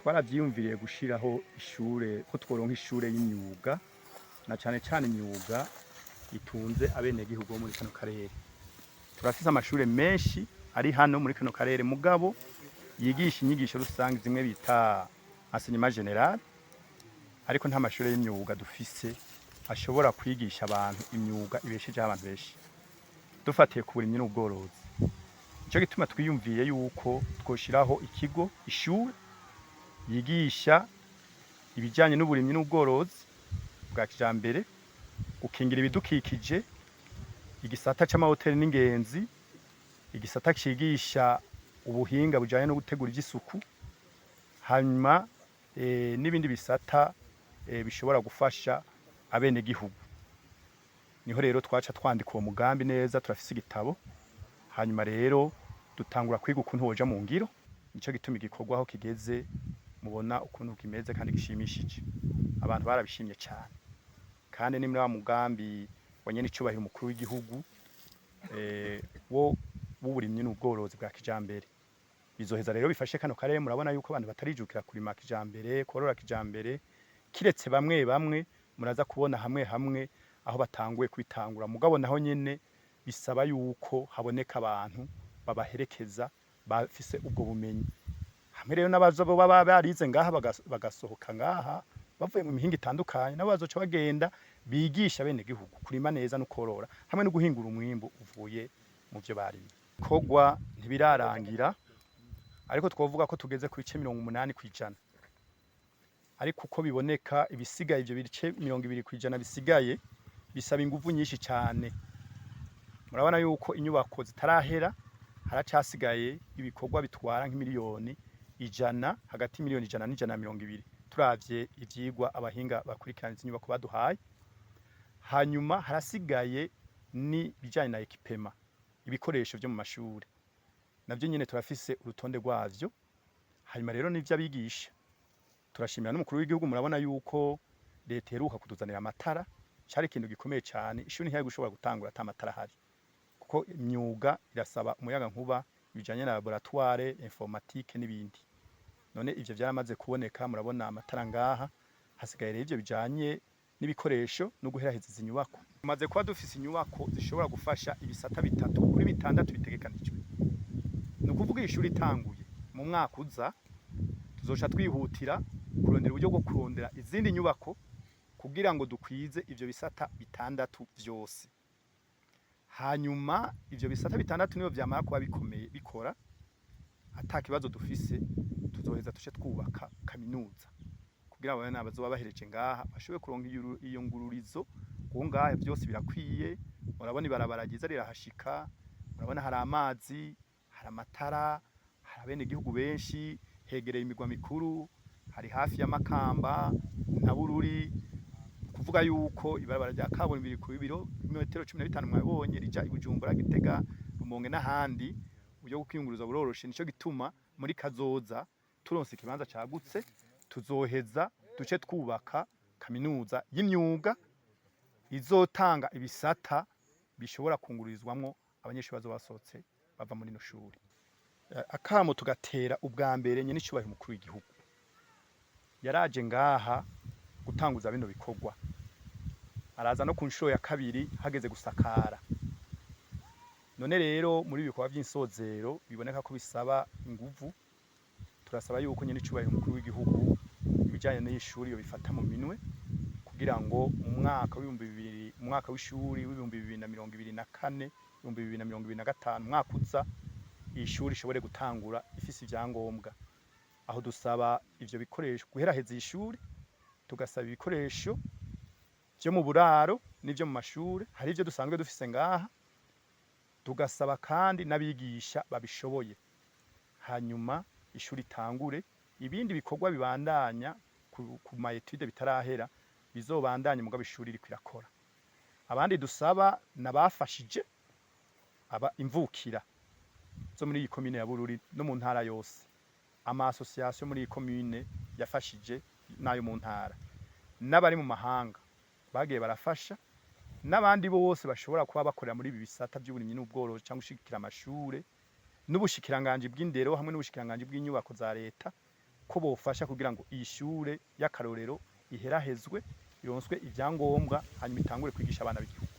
Twaravyiyumviriye gushiraho ishure ko tworonka ishure y'imyuga na cane cane imyuga itunze abenegihugu bo muri kano karere. Turafise amashure menshi ari hano muri kano karere, mugabo yigisha inyigisho rusange zimwe bita enseignement général, ariko nta mashure y'imyuga dufise ashobora kwigisha abantu imyuga ibeshejeho abantu benshi dufatiye ku burimyi n'ubworozi. Nico gituma twiyumviye yuko twoshiraho ikigo, ishure yigisha ibijanye n'uburimyi n'ubworozi bwa kijambere, gukingira ibidukikije, igisata c'amahoteli n'ingenzi, igisata cigisha ubuhinga bujanye no gutegura ivy'isuku, hanyuma n'ibindi bisata bishobora gufasha abenegihugu. Niho rero twaca twandika uwo mugambi neza, turafise igitabo, hanyuma rero dutangura kwiga ukuntu woja mu ngiro. Nico gituma igikorwa aho kigeze mubona ukuntu kimeze kandi gishimishije. Abantu barabishimye cane, kandi ni muri wa mugambi wa nyen'icubahiro umukuru w'igihugu wo w'uburimyi n'ubworozi bwa kijambere. Bizoheza rero bifashe kano karere. Murabona yuko abantu batarijukira kurima kijambere, korora kijambere, kiretse bamwe bamwe muraza kubona hamwe hamwe aho batanguye kwitangura, mugabo naho nyene bisaba yuko haboneka abantu babaherekeza bafise ubwo bumenyi. Hamwe rero n'abaza baba barize ngaha bagasohoka ngaha bavuye mu mihinga itandukanye, nabo bazoca bagenda bigisha bene gihugu kurima neza no korora hamwe no guhingura umwimbu uvuye mu vyo barimye. Ibikorwa ntibirarangira, ariko twovuga ko tugeze ku bice 80%. Ariko uko biboneka, ibisigaye, ivyo bice 20% bisigaye, bisaba inguvu nyinshi cane. Murabona yuko inyubako zitarahera, haracasigaye ibikorwa bitwara nk'imiliyoni 100, hagati y'imiliyoni 100 n'120, turavye ivyigwa abahinga bakurikirana izi nyubako baduhaye. Hanyuma harasigaye n'ibijanye na équipement, ibikoresho vyo mu mashure, navyo nyene turafise urutonde rwavyo. Hanyuma rero n'ivyo abigisha. Turashimira n'umukuru w'igihugu, murabona yuko leta iheruka kutuzanira amatara, cari ikintu gikomeye cane. Ishuri ntiyari gushobora gutangura ata matara ahari, kuko imyuga irasaba umuyagankuba, bijanye na laboratoire, informatique n'ibindi. None ivyo vyaramaze kuboneka, murabona amatara ngaha. Hasigaye rero ivyo bijanye n'ibikoresho no guheraheza izi nyubako. Tumaze kuba dufise inyubako zishobora gufasha ibisata bitatu kuri bitandatu bitegekanijwe. Ni ukuvuga iyi shuri itanguye mu mwaka uza, tuzoca twihutira kurondera uburyo bwo kurondera izindi nyubako kugira ngo dukwize ivyo bisata bitandatu vyose. Hanyuma ivyo bisata bitandatu niyo vyamara kuba bikomeye, bikora ata kibazo dufise, tuzoheza tuce twubaka kaminuza kugira ngo abana bazoba bahereje ngaha bashobore kuronka iyo ngururizo, kuko ngaha vyose birakwiye. Murabona ibarabara ryiza rirahashika, murabona hari amazi, hari amatara, hari abenegihugu benshi, hegereye imigwa mikuru, hari hafi y'Amakamba na Bururi. Kuvuga yuko ibarabara rya kaburimbo riri ku biro metero 15, mwabonye rija i Bujumbura, Gitega, Rumonge n'ahandi. Uburyo bwo kwiyunguruza buroroshe. Nico gituma muri kazoza turonse ikibanza cagutse, tuzoheza duce twubaka kaminuza y'imyuga izotanga ibisata bishobora kungururizwamwo abanyeshuri bazoba basohotse bava muri ino shuri. Akamo tugatera ubwa mbere nyene icubahiro umukuru w'igihugu yaraje ngaha gutanguza bino bikorwa, araza no ku nshuro ya kabiri hageze gusakara. None rero muri ibi bikorwa vy'insozero biboneka ko bisaba inguvu, turasaba yuko nyene icubahiro umukuru w'igihugu ibijanye n'ishuri yo bifata mu minwe, kugira ngo mu mwaka w'ibihumbi bibiri, mu mwaka w'ishuri w'2024, 2025, umwaka uza, iyi shuri ishobore gutangura ifise ivyangombwa. Aho dusaba ivyo bikoresho guheraheza iyi shuri, tugasaba ibikoresho vyo mu buraro n'ivyo mu mashure, hari ivyo dusanzwe dufise ngaha, tugasaba kandi n'abigisha babishoboye. Hanyuma ishuri itangure, ibindi bikorwa bibandanya ku ma études bitarahera bizobandanye, mugabo ishuri iriko irakora. Abandi dusaba nabafashije, aba imvukira zo muri iyi komine ya Bururi no mu ntara yose, ama association muri iyi komine yafashije n'ayo mu ntara, n'abari mu mahanga bagiye barafasha, n'abandi bose bashobora kuba bakorera muri ibi bisata by'uburimyi n'ubworozi cyangwa gushigikira amashure, n'ubushikiranganji bw'indero hamwe n'ubushikiranganji bw'inyubako za leta. ko bofasha kugira ngo iyi shure y'akarorero iherahezwe, ironswe ivyangombwa, hanyuma itangure kwigisha abana b'igihugu.